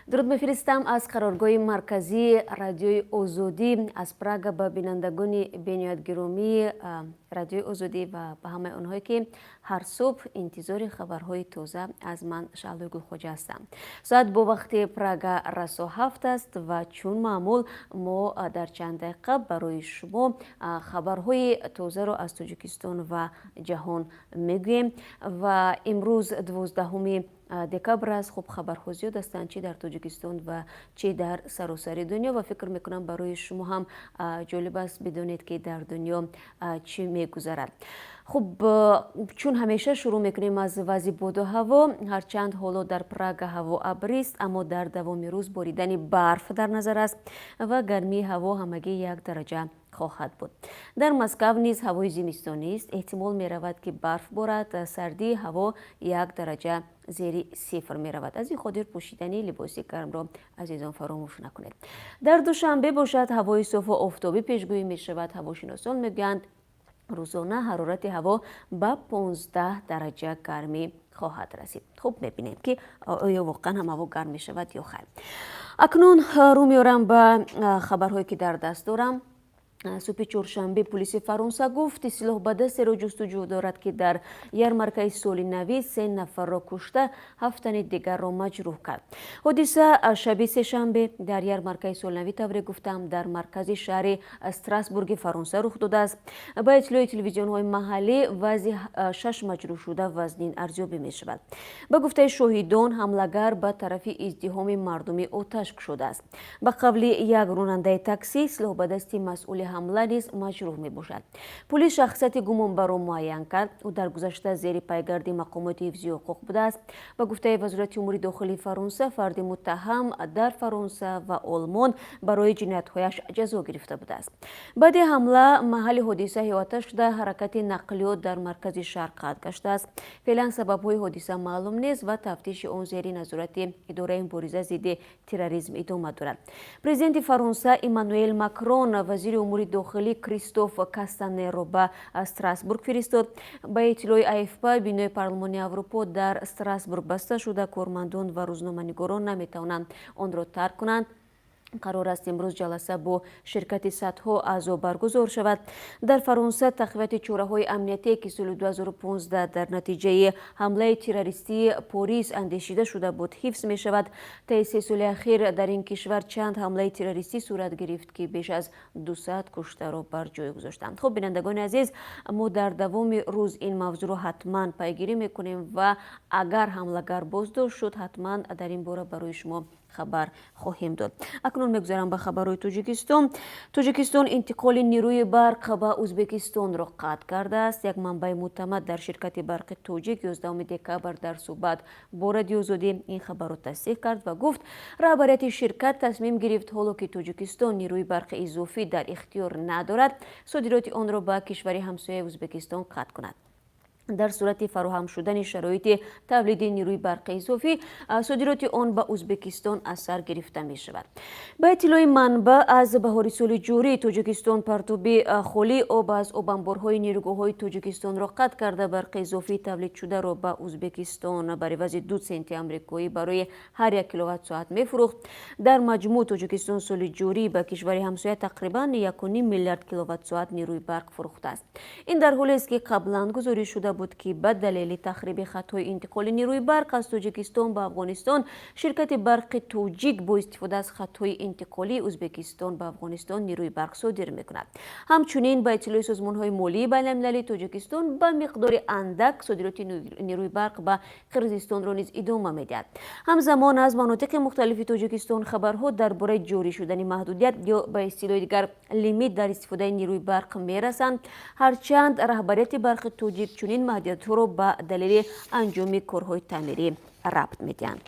Дуруд мефиристам аз қароргоҳи марказии Радиои Озодӣ аз Прага ба бинандагони бениҳоят гиромии Радиои Озодӣ ва ба ҳамаи онҳое, ки ҳар субҳ интизори хабарҳои тоза аз ман, Шаҳлои Гулхоҷа, ҳастанд. Соат бо вақти Прага расо 7 аст ва чун маъмул мо дар чанд дақиқа барои шумо хабарҳои тозаро аз Тоҷикистон ва ҷаҳон мегӯем. Ва имрӯз 12 декабр аст. Хуб, хабарҳо зиёд ҳастанд, чӣ дар Тоҷикистон ва чӣ дар саросари дунё, ва фикр мекунам, барои шумо ҳам ҷолиб аст бидонед, ки дар дунё чӣ мегузарад. Хуб, чун ҳамеша шурӯъ мекунем аз вазъи боду ҳаво. Ҳарчанд ҳоло дар Прага ҳаво абрист, аммо дар давоми рӯз боридани барф дар назар аст ва гармии ҳаво ҳамагӣ 1 дараҷа хоҳад буд. Дар Москав низ ҳавои зимистонист, эҳтимол меравад, ки барф борад, сардии ҳаво 1 дараҷа зери сифр меравад. Аз ин хотир пӯшидани либоси гармро, азизон, фаромӯш накунед. Дар Душанбе бошад, ҳавои софу офтобӣ пешгӯӣ мешавад. Ҳавошиносон мегӯянд, рӯзона ҳарорати ҳаво ба 15 дараҷа гармӣ хоҳад расид. Хуб, мебинем, ки оё воқеан ҳам ҳаво гарм мешавад ё хайр. Акнун рӯ меорам ба хабарҳое, ки дар даст дорам. Субҳи чоршанбе пулиси Фаронса гуфт, силоҳбадастеро ҷустуҷӯ дорад, ки дар ярмаркаи соли навӣ се нафарро кушта, ҳафт тани дигарро маҷрӯҳ кард. Ҳодиса шаби сешанбе дар ярмаркаи солинавӣ, тавре гуфтам, дар маркази шаҳри Страсбурги Фаронса рух додааст. Ба иттилои телевизионҳои маҳаллӣ, вазъи шаш маҷрӯҳшуда вазнин арзёбӣ мешавад. Ба гуфтаи шоҳидон, ҳамлагар ба тарафи издиҳоми мардумӣ оташ кушодааст. Ба қавли як ронандаи таксӣ, силоҳбадасти масъули ҳамла низ маҷрӯҳ мебошад. Пулис шахсияти гумонбарро муайян кард. Ӯ дар гузашта зери пайгарди мақомоти ҳифзи ҳуқуқ будааст. Ба гуфтаи Вазорати умури дохилии Фаронса, фарди муттаҳам дар Фаронса ва Олмон барои ҷиноятҳояш ҷазо гирифта будааст. Баъди ҳамла маҳалли ҳодиса иҳота шуда, ҳаракати нақлиёт дар маркази шаҳр қатъ гаштааст. Феълан сабабҳои ҳодиса маълум нест ва тафтиши он зери назорати идораи мубориза зидди терроризм идома дорад. Президенти Фаронса Эммануэл Макрон вазири умури дохилӣ Кристоф Кастанерро ба Страсбург фиристод. Ба иттилои АФП, бинои Парлумони Аврупо дар Страсбург баста шуда, кормандон ва рӯзноманигорон наметавонанд онро тарк кунанд. Қарор аст, имрӯз ҷаласа бо ширкати садҳо аъзо баргузор шавад. Дар Фаронса тақвияти чораҳои амниятие, ки соли 2015 дар натиҷаи ҳамлаи террористии Порис андешида шуда буд, ҳифз мешавад. Таи 3 соли ахир дар ин кишвар чанд ҳамлаи террористӣ сурат гирифт, ки беш аз 200 куштаро бар ҷой гузоштанд. Хуб, бинандагони азиз, мо дар давоми рӯз ин мавзӯъро ҳатман пайгирӣ мекунем ва агар ҳамлагар боздошт шуд, ҳатман дар ин бора барои шумо хабар хоҳем дод. Акнун мегузарам ба хабарҳои Тоҷикистон. Тоҷикистон интиқоли нерӯи барқ ба Ӯзбекистонро қатъ кардааст. Як манбаи мӯътамад дар ширкати Барқи Тоҷик 11 декабр дар суҳбат бо Радиои Озодӣ ин хабарро тасдиқ кард ва гуфт, раҳбарияти ширкат тасмим гирифт, ҳоло ки Тоҷикистон нерӯи барқи изофӣ дар ихтиёр надорад, содироти онро ба кишвари ҳамсояи Ӯзбекистон қатъ кунад. Дар сурати фароҳам шудани шароити тавлиди нерӯи барқи изофӣ, содироти он ба Ӯзбекистон аз сар гирифта мешавад. Ба иттилои манбаъ, аз баҳори соли ҷорӣ Тоҷикистон партоби холии об аз обанборҳои нерӯгоҳҳои Тоҷикистонро қатъ карда, барқи изофии тавлидшударо ба Ӯзбекистон бар ивази 2 центи амрикоӣ барои ҳар як киловатт-соат мефурӯхт. Дар маҷмӯъ Тоҷикистон соли ҷорӣ ба кишвари ҳамсоя тақрибан 1,5 миллиард киловатт-соат нерӯи барқ фурӯхтааст. Ин дар ҳолест, ки қаблан гузориш шуда буд, ки ба далели тахриби хатҳои интиқоли нерӯи барқ аз Тоҷикистон ба Афғонистон, ширкати Барқи Тоҷик бо истифода аз хатҳои интиқолии Ӯзбекистон ба Афғонистон нерӯи барқ содир мекунад. Ҳамчунин, ба иттилои созмонҳои молии байналмилалӣ, Тоҷикистон ба миқдори андак содироти нерӯи барқ ба Қирғизистонро низ идома медиҳад. Ҳамзамон, аз манотиқи мухталифи Тоҷикистон хабарҳо дар бораи ҷорӣ шудани маҳдудият ё ба истилоҳи дигар лимит дар истифодаи нерӯи барқ мерасанд. Ҳарчанд раҳбарияти Барқи Тоҷик чунин маҳдудиятҳоро ба далели анҷоми корҳои таъмирӣ рабт медиҳанд.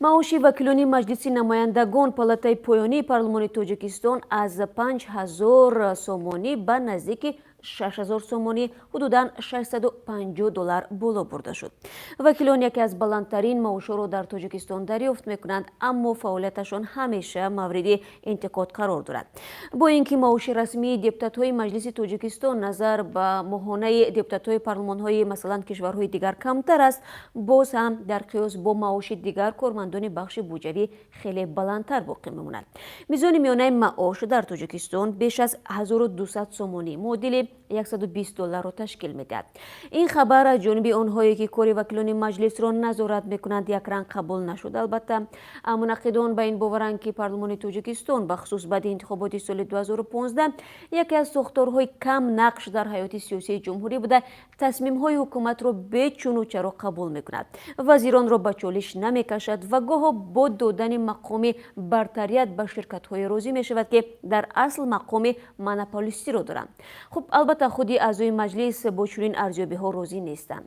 Маоши вакилони Маҷлиси намояндагон, палатаи поёнии парлумони Тоҷикистон, аз 5000 сомонӣ ба наздики 6000 сомонӣ, ҳудудан 650 доллар боло бурда шуд. Вакилон яке аз баландтарин маошҳоро дар Тоҷикистон дарёфт мекунанд, аммо фаъолияташон ҳамеша мавриди интиқод қарор дорад. Бо ин ки маоши расмии депутатҳои Маҷлиси Тоҷикистон назар ба моҳонаи депутатҳои парлумонҳои, масалан, кишварҳои дигар камтар аст, боз ҳам дар қиёс бо маоши дигар кормандони бахши буҷавӣ хеле баландтар боқӣ мемонад. Мизони миёнаи маош дар Тоҷикистон беш аз 1200 сомонӣ, муодили 120 долларро ташкил медиҳад. Ин хабар аз ҷониби онҳое, ки кори вакилони маҷлисро назорат мекунанд, якранг қабул нашуд. Албатта, мунаққидон ба ин боваранд, ки парлумони Тоҷикистон, бахусус баъди интихоботи соли 2015, яке аз сохторҳои кам нақш дар ҳаёти сиёсии ҷумҳурӣ буда, тасмимҳои ҳукуматро бечуну чаро қабул мекунад, вазиронро ба чолиш намекашад ва гоҳо бо додани мақоми бартарият ба ширкатҳое розӣ мешавад, ки дар асл мақоми монополистиро доранд. Хуб, албатта, худи аъзои маҷлис бо чунин арзёбиҳо розӣ нестанд.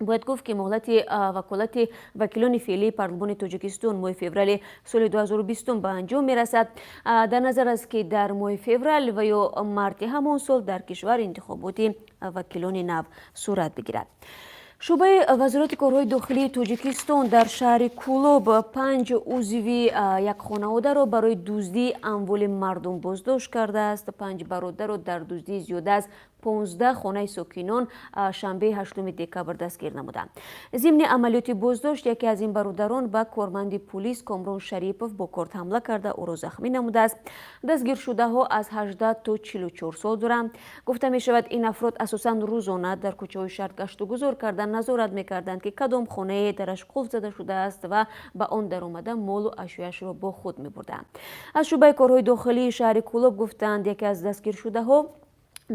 Бояд гуфт, ки муҳлати ваколати вакилони феълии парлумони Тоҷикистон моҳи феврали соли 2020 ба анҷом мерасад. Дар назар аст, ки дар моҳи феврал ва ё марти ҳамон сол дар кишвар интихоботи вакилони нав сурат бигирад. Шӯъбаи Вазорати корҳои дохилии Тоҷикистон дар шаҳри Кӯлоб панҷ узви як хонаводаро барои дуздии амволи мардум боздошт кардааст. Панҷ бародарро дар дуздии зиёда аз 15 хонаи сокинон шанбеи 8 декабр дастгир намуданд. Зимни амалиёти боздошт яке аз ин бародарон ба корманди пулис Комрон Шарипов бо корд ҳамла карда, ӯро захмӣ намудааст. Дастгиршудаҳо аз 18 то 44 сол доранд. Гуфта мешавад, ин афрод асосан рӯзона дар кӯчаҳои шаҳр гаштугузор карда, назорат мекарданд, ки кадом хонае дараш қулф зада шудааст, ва ба он даромада, молу ашёяшро бо худ мебурданд. Аз шӯъбаи корҳои дохилии шаҳри Кӯлоб гуфтанд, яке аз дастгиршудаҳо,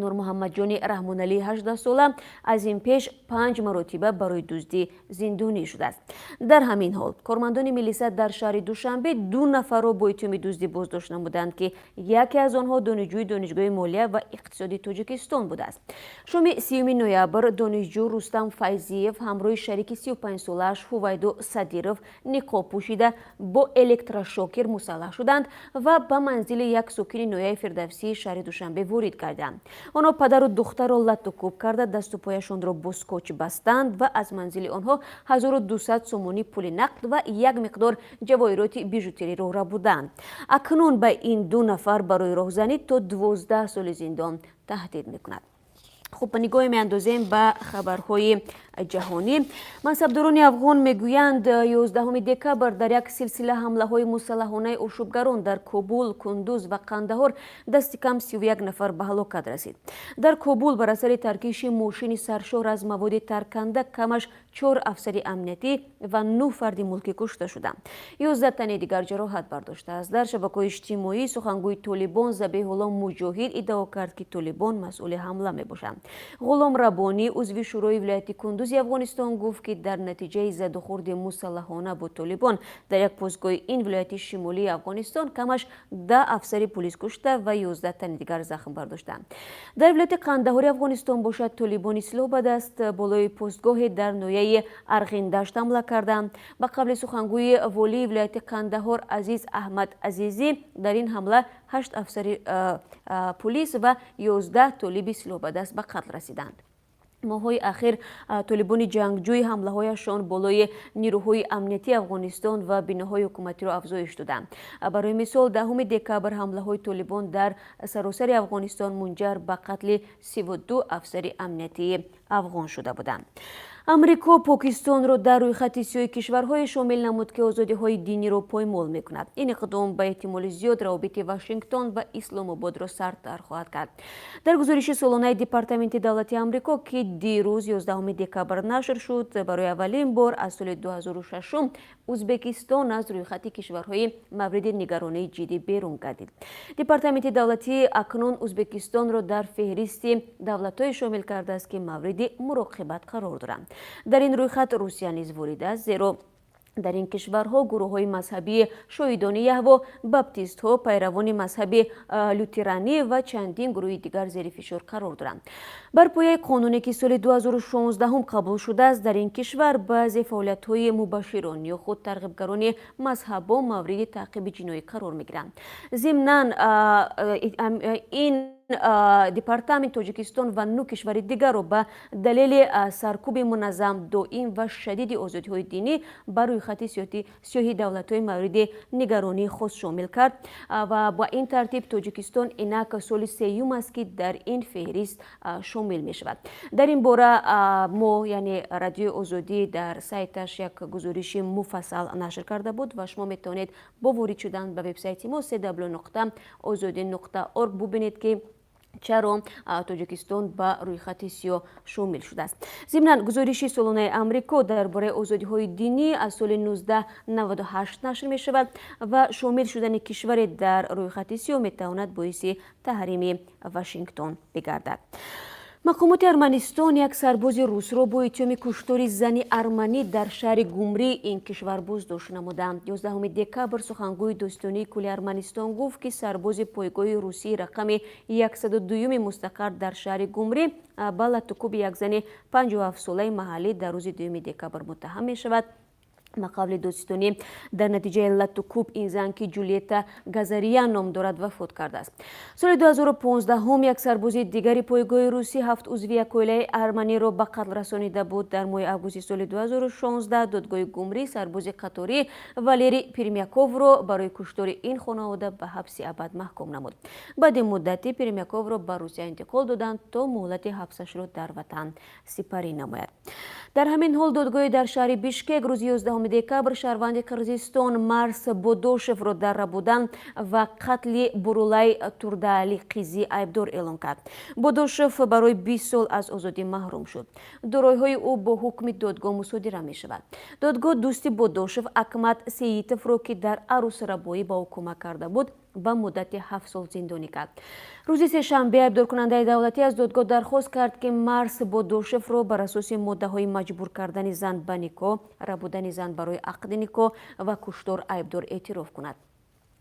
Нурмуҳаммадҷони Раҳмоналии 18сола, аз ин пеш панҷ маротиба барои дуздӣ зиндонӣ шудааст. Дар ҳамин ҳол кормандони милиса дар шаҳри Душанбе ду нафарро бо иттиҳоми дуздӣ боздошт намуданд, ки яке аз онҳо донишҷӯи Донишгоҳи молия ва иқтисоди Тоҷикистон будааст. Шоми 30 ноябр донишҷӯ Рустам Файзиев ҳамроҳи шарики 35солааш Ҳувайдо Садиров ниқоб пӯшида, бо электрошокер мусаллаҳ шуданд ва ба манзили як сокини ноҳияи Фирдавсии шаҳри Душанбе ворид карданд. Онҳо падару духтарро латту кӯб карда, дасту пояшонро бо скотч бастанд ва аз манзили онҳо 1200 сомонӣ пули нақд ва як миқдор ҷавоҳироти бижутериро рабуданд. Акнун ба ин ду нафар барои роҳзанӣ то 12 соли зиндон таҳдид мекунад. Хуб, нигоҳе меандозем ба хабарҳои ҷаҳонӣ. Мансабдорони афғон мегӯянд, 11 декабр дар як силсила ҳамлаҳои мусаллаҳонаи ошӯбгарон дар Кобул, Кундуз ва Қандаҳор дасти кам 31 нафар ба ҳалокат расид. Дар Кобул бар асари таркиши мошини саршор аз маводи тарканда камаш чор афсари амниятӣ ва нӯҳ фарди мулкӣ кушта шуданд, 11 тани дигар ҷароҳат бардоштааст. Дар шабакаҳои иҷтимоӣ сухангӯи Толибон Забеҳулло Муҷоҳид иддао кард, ки Толибон масъули ҳамла мебошанд. Ғулом Рабонӣ, узви шӯрои вилояти Кундузи Афғонистон, гуфт, ки дар натиҷаи задухӯрди мусаллаҳона бо Толибон дар як постгоҳи ин вилояти шимолии Афғонистон камаш 10 афсари пулис кушта ва 11 тани дигар захм бардоштанд. Дар вилояти Қандаҳори Афғонистон бошад, толибони силоҳ ба даст болои постгоҳе дар ноҳияи Арғиндашт ҳамла карданд. Ба қавли сухангӯи волии вилояти Қандаҳор Азиз Аҳмад Азизӣ, дар ин ҳамла ҳашт афсари пулис ва 11 толиби силоҳбадаст ба қатл расиданд. Моҳҳои ахир толибони ҷангҷӯи ҳамлаҳояшон болои нирӯҳои амниятии Афғонистон ва биноҳои ҳукуматиро афзоиш доданд. Барои мисол, 10 декабр ҳамлаҳои толибон дар саросари Афғонистон мунҷар ба қатли 32 афсари амниятии афғон шуда буданд. Амрико Покистонро дар рӯйхати сиёҳи кишварҳое шомил намуд, ки озодиҳои диниро поймол мекунад. Ин иқдом ба эҳтимоли зиёд равобити Вашингтон ва Исломободро сардтар хоҳад кард. Дар гузориши солонаи Департаменти давлати Амрико, ки дирӯз, 11 декабр, нашр шуд, барои аввалин бор аз соли 2006 Ӯзбекистон аз рӯйхати кишварҳои мавриди нигаронии ҷиддӣ берун гардид. Департаменти давлатӣ акнун Ӯзбекистонро дар феҳристи давлатҳое шомил кардааст, ки мавриди муроқибат қарор доранд. Дар ин рӯйхат Русия низ ворид аст, зеро дар ин кишварҳо гурӯҳҳои мазҳабии Шоҳидони Яҳво, баптистҳо, пайравони мазҳаби лютеранӣ ва чандин гурӯҳи дигар зери фишор қарор доранд. Бар пояи қонуне, ки соли 2016 қабул шудааст, дар ин кишвар баъзе фаъолиятҳои мубашширон ё худ тарғибгарони мазҳабҳо мавриди таъқиби ҷиноӣ қарор мегиранд. Зимнан, ин Департамент Тоҷикистон ва нӯ кишвари дигарро ба далели саркӯби муназзам, доим ва шадиди озодиҳои динӣ ба рӯйхати сиёҳи давлатҳои мавриди нигаронии хос шомил кард. Ва ба ин тартиб Тоҷикистон инак соли сеюм аст, ки дар ин феҳрист шомил мешавад. Дар ин бора мо, яъне Радиои Озодӣ, дар сайташ як гузориши муфассал нашр карда буд ва шумо метавонед бо ворид шудан ба вебсайти мо cw.ozodi.org бубинед, ки чаро Тоҷикистон ба рӯйхати сиёҳ шомил шудааст. Зимнан, гузориши солонаи Амрико дар бораи озодиҳои динӣ аз соли 1998 нашр мешавад ва шомил шудани кишваре дар рӯйхати сиёҳ метавонад боиси таҳрими Вашингтон бигардад. Мақомоти Арманистон як сарбози русро бо иттиҳоми куштори зани арманӣ дар шаҳри Гумрии ин кишвар боздошт намуданд. 11 декабр сухангӯи Додситонии кулли Арманистон гуфт, ки сарбози пойгоҳи русии рақами 102-юми мустақар дар шаҳри Гумрӣ ба латтукӯби як зани 57-солаи маҳаллӣ дар рӯзи 2 декабр муттаҳам мешавад. Ба қавли додситонӣ, дар натиҷаи латтукӯб ин зан, ки Ҷулиета Газариян ном дорад, вафот кардааст. Соли 2015 як сарбози дигари пойгоҳи русӣ ҳафт узви як оилаи арманиро ба қатл расонида буд. Дар моҳи августи соли 2016 додгоҳи Гумрӣ сарбози қаторӣ Валерий Пермяковро барои куштори ин хонавода ба ҳабси абад маҳкум намуд. Баъди муддате Пермяковро ба Русия интиқол доданд, то муҳлати ҳабсашро дар ватан сипарӣ намояд. Дар ҳамин ҳол, додгоҳи дар шаҳри Бишкек рӯзи 11 декабр шаҳрванди Қирғизистон Марс Бодошевро дар рабудан ва қатли Бурулай Турдаали қизӣ айбдор эълон кард. Бодошев барои 20 сол аз озодӣ маҳрум шуд. Дороиҳои ӯ бо ҳукми додгоҳ мусодира мешавад. Додгоҳ дӯсти Бодошев Акмат Сеитовро, ки дар арӯсрабоӣ ба ӯ кӯмак карда буд, ба муддати 7 сол зиндонӣ кард. Рӯзи сешанбе айбдоркунандаи давлатӣ аз додгоҳ дархост кард, ки Марс Бодошевро бар асоси моддаҳои маҷбур кардани зан ба никоҳ, рабудани зан барои ақди никоҳ ва куштор айбдор эътироф кунад.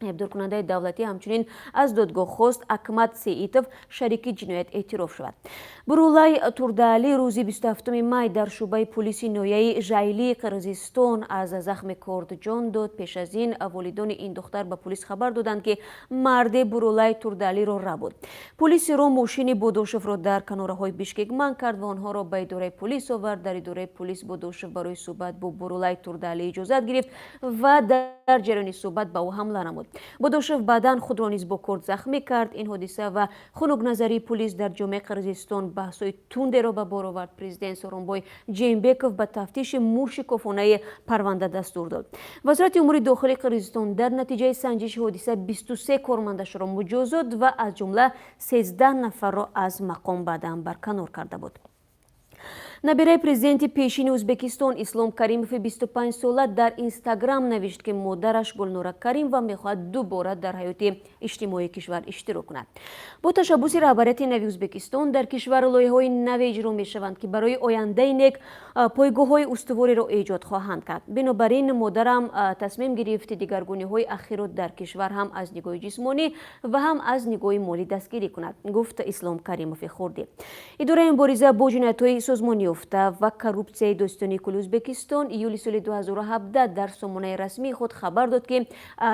Айбдоркунандаи давлатӣ ҳамчунин аз додгоҳ хост, Акмат Сеитов шарики ҷиноят эътироф шавад. Бурулай Турдаалӣ рӯзи 27 май дар шӯъбаи пулиси ноҳияи Жайлии Қирғизистон аз захми корд ҷон дод. Пеш аз ин волидони ин духтар ба пулис хабар доданд, ки марде Бурулай Турдаалиро рабуд. Пулисиро мошини Бодошевро дар канораҳои Бишкек манъ кард ва онҳоро ба идораи пулис овард. Дар идораи пулис Бодошев барои суҳбат бо Бурулай Турдаалӣ иҷозат гирифт ва дар ҷараёни суҳбат ба ӯ ҳамла намуд. Бодошев баъдан худро низ бо корд захмӣ кард. Ин ҳодиса ва хунукназарии пулис дар ҷомеаи Қирғизистон баҳсҳои тундеро ба бор овард. Президент Сооронбой Жээнбеков ба тафтиши мушикофонаи парванда дастур дод. Вазорати умури дохилии Қирғизистон дар натиҷаи санҷиши ҳодиса 23 кормандашро муҷозот ва аз ҷумла 13 нафарро аз мақом баъдан барканор карда буд. Набираи президенти пешини Ӯзбекистон Ислом Каримови 25-сола дар Инстаграм навишт, ки модараш Гулнора Каримова мехоҳад дубора дар ҳаёти иҷтимоии кишвар иштирок кунад. Бо ташаббуси раҳбарияти нави Ӯзбекистон дар кишвар лоиҳаҳои наве иҷро мешаванд, ки барои ояндаи нек пойгоҳҳои устувориро эҷод хоҳанд кард. Бинобар ин модарам тасмим гирифт дигаргуниҳои ахирро дар кишвар ҳам аз нигоҳи ҷисмонӣ ва ҳам аз нигоҳи молӣ дастгирӣ кунад, гуфт Ислом Каримови хурдӣ. Идораи мубориза бо ҷиноятҳои созмонёфта ва коррупсияи Додситонии кулли Ӯзбекистон июли соли 2017 дар сомонаи расмии худ хабар дод, ки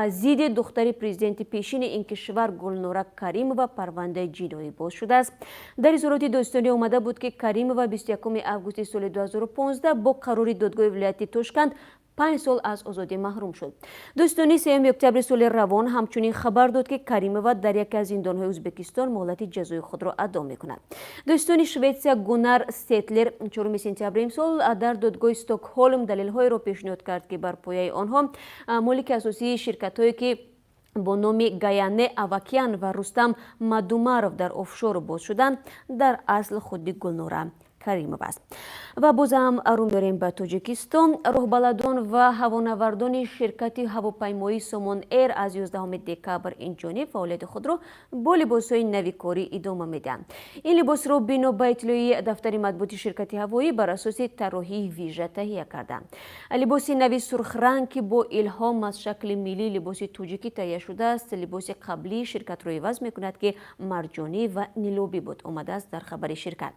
зидди духтари президенти пешини ин кишвар Гулнора Каримова парвандаи ҷиноӣ боз шудааст. Дар изҳороти додситонӣ омада буд, ки Каримова 21 августи соли 2015 бо қарори додгоҳи вилояти Тошканд 5 сол аз озодӣ маҳрум шуд. Додситонӣ 3 октябри соли равон ҳамчунин хабар дод, ки Каримова дар яке аз зиндонҳои Ӯзбекистон муҳлати ҷазои худро адо мекунад. Додситони Шветсия Гуннар Стетлер 4 сентябри имсол дар додгоҳи Стокҳолм далелҳоеро пешниҳод кард, ки бар пояи онҳо молики асосии ширкатҳое, ки бо номи Гаяне Авакян ва Рустам Мадумаров дар офшор боз шуданд, дар асл худи Гулнора Каримова аст. Ва бозам рӯ меорем ба Тоҷикистон. Роҳбаладон ва ҳавонавардони ширкати ҳавопаймоии Сомон Эйр аз 11 декабр инҷониб фаъолияти худро бо либосҳои нави корӣ идома медиҳанд. Ин либосро бино ба иттилои дафтари матбуоти ширкати ҳавоӣ бар асоси тарроҳии вижа таҳия карданд. Либоси нави сурхранг, ки бо илҳом аз шакли миллии либоси тоҷикӣ таҳия шудааст, либоси қаблии ширкатро иваз мекунад, ки марҷонӣ ва нилобӣ буд, омадааст дар хабари ширкат.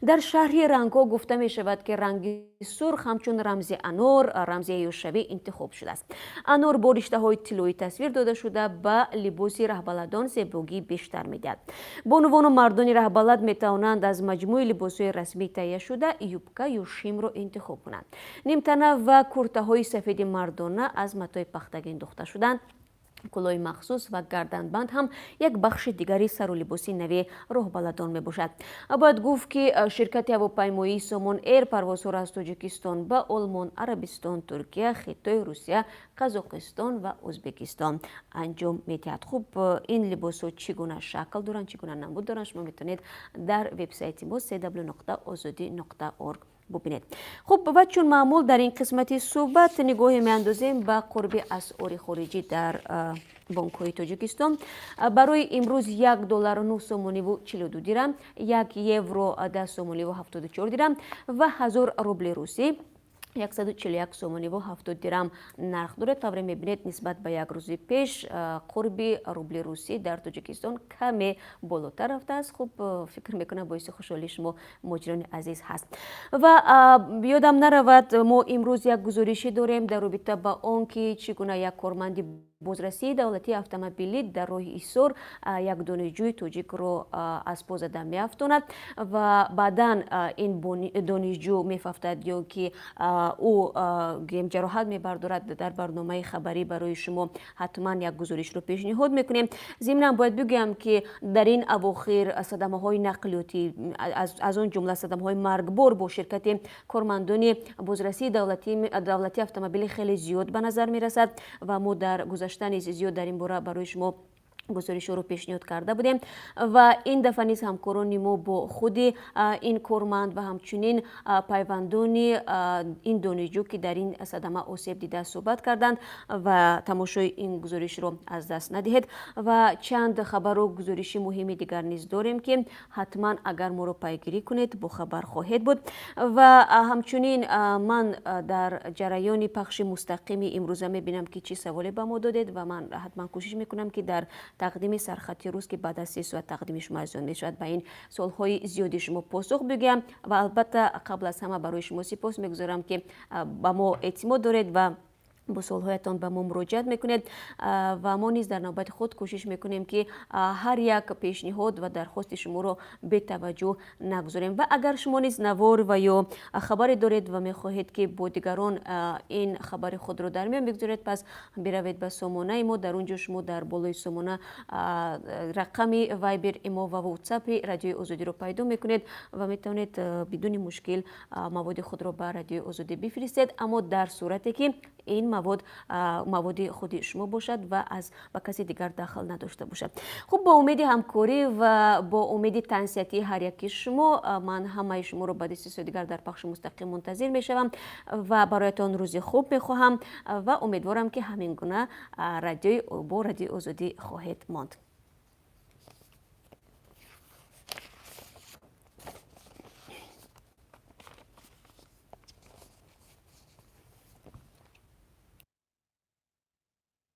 Дар шаҳри Шарҳи рангҳо гуфта мешавад, ки ранги сурх ҳамчун рамзи анор, рамзи эҳёшавӣ интихоб шудааст. Анор бо риштаҳои тиллоӣ тасвир дода шуда, ба либоси раҳбаладон зебогии бештар медиҳад. Бонувону мардони раҳбалад метавонанд аз маҷмӯи либосҳои расмӣ таҳияшуда юбка ё шимро интихоб кунанд. Нимтана ва куртаҳои сафеди мардона аз матои пахтагин духта шуданд. Кулоҳи махсус ва гарданбанд ҳам як бахши дигари сару либоси нави роҳбаладон мебошад. Бояд гуфт, ки ширкати ҳавопаймоии Сомон Эйр парвозҳоро аз Тоҷикистон ба Олмон, Арабистон, Туркия, Хитой, Русия, Қазоқистон ва Ӯзбекистон анҷом медиҳад. Хуб, ин либосҳо чӣ гуна шакл доранд, чӣ гуна намуд доранд, шумо метавонед дар вебсайти мо cw.ozodi.org бубинед. Хуб, ва чун маъмул дар ин қисмати суҳбат нигоҳе меандозем ба қурби асъори хориҷӣ дар бонкҳои Тоҷикистон. Барои имрӯз 1 доллару 9 сомониву 42 дирам, 1 евро 10 сомониву 74 дирам ва 1000 рубли русӣ 141 сомониву 70 дирам нарх дорад. Тавре мебинед, нисбат ба як рӯзи пеш қурби рубли русӣ дар Тоҷикистон каме болотар рафтааст. Хуб, фикр мекунам, боиси хушҳолии шумо, муҳоҷирони азиз, ҳаст. Ва ёдам наравад, мо имрӯз як гузоришӣ дорем дар робита ба он ки чӣ гуна як корманди бозрасии давлатии автомобилӣ дар роҳи Ҳисор як донишҷӯи тоҷикро аз по зада меафтонад ва баъдан ин донишҷӯ мефавтад ё ки ӯ гем ҷароҳат мебардорад. Дар барномаи хабарӣ барои шумо ҳатман як гузоришро пешниҳод мекунем. Зимнан бояд бигӯям, ки дар ин авохир садамаҳои нақлиётӣ, аз он ҷумла садамаҳои маргбор бо ширкати кормандони бозрасии давлатии автомобилӣ хеле зиёд ба назар мерасад ва мо дар гузашта низ зиёд дар ин бора барои шумо гузоришҳоро пешниҳод карда будем. Ва ин дафъа низ ҳамкорони мо бо худи ин корманд ва ҳамчунин пайвандони ин донишҷӯ, ки дар ин садама осеб дида, суҳбат карданд ва тамошои ин гузоришро аз даст надиҳед. Ва чанд хабару гузориши муҳими дигар низ дорем, ки ҳатман агар моро пайгирӣ кунед, бохабар хоҳед буд. Ва ҳамчунин ман дар ҷараёни пахши мустақими имрӯза мебинам, ки чӣ саволе ба мо додед, ва ман ҳатман кӯшиш мекунам, ки дар тақдими сархати рӯз, ки баъд аз 3 соат тақдими шумо азизон мешавад, ба ин суолҳои зиёди шумо посух бигӯям. Ва албатта, қабл аз ҳама барои шумо сипос мегузорам, ки ба мо эътимод доред ва бо суолҳоятон ба мо муроҷиат мекунед. Ва мо низ дар навбати худ кӯшиш мекунем, ки ҳар як пешниҳод ва дархости шуморо бетаваҷҷӯҳ нагузорем. Ва агар шумо низ навор ва ё хабаре доред ва мехоҳед, ки бо дигарон ин хабари худро дар миён бигузоред, пас биравед ба сомонаи мо. Дар он ҷо шумо дар болои сомона рақами Вайбер, Имо ва Ватсапи Радиои Озодиро пайдо мекунед ва метавонед бидуни мушкил маводи худро ба Радиои Озодӣ бифиристед, аммо дар сурате ки ин мавод маводи худи шумо бошад ва аз ба каси дигар дахл надошта бошад. Хуб, бо умеди ҳамкорӣ ва бо умеди тансиҳатии ҳар яки шумо ман ҳамаи шуморо баъди 3 соат дигар дар пахши мустақим мунтазир мешавам ва бароятон рӯзи хуб мехоҳам ва умедворам, ки ҳамин гуна радиои бо Радиои Озодӣ хоҳед монд.